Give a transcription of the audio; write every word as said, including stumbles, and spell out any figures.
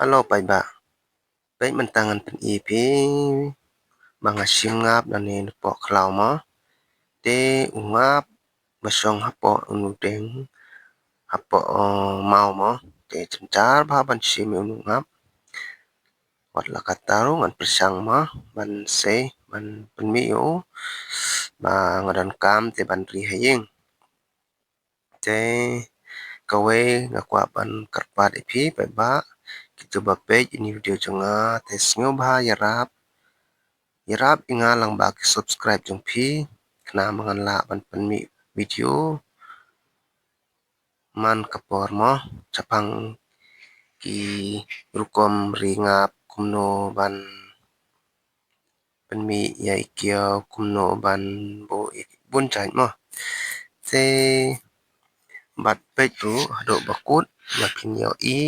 Hello paidbah. Peit mynta ngan pyni phi ba nga shim ngap nangne napoh khlaw mo. Te u ngap ba shong hapoh unu deng, hapoh, uh, maw mo. Te jynjar bha ban shim ïa unu ngap. Wat la katta ruh ngan pyrshang mo ban sei ban pynmih ïa u ba nga donkam te ban ri ha ïing. Te kawei nga kwah ban kyrpad ïa phi paidbah, kito ba peit ïa uni u video jong nga te sngewbha ïarap, ïarap ïa nga lyngba ki subscribe jong phi, khnang ba ngan lah ban pynmih video man ka por mo, shaphang ki rukom ri ngap kumno ban pynmih ïa i kiaw, kumno ban buh ïa ki bun jait mo. Te bad peit ruh haduh ba kut ba phin ïohi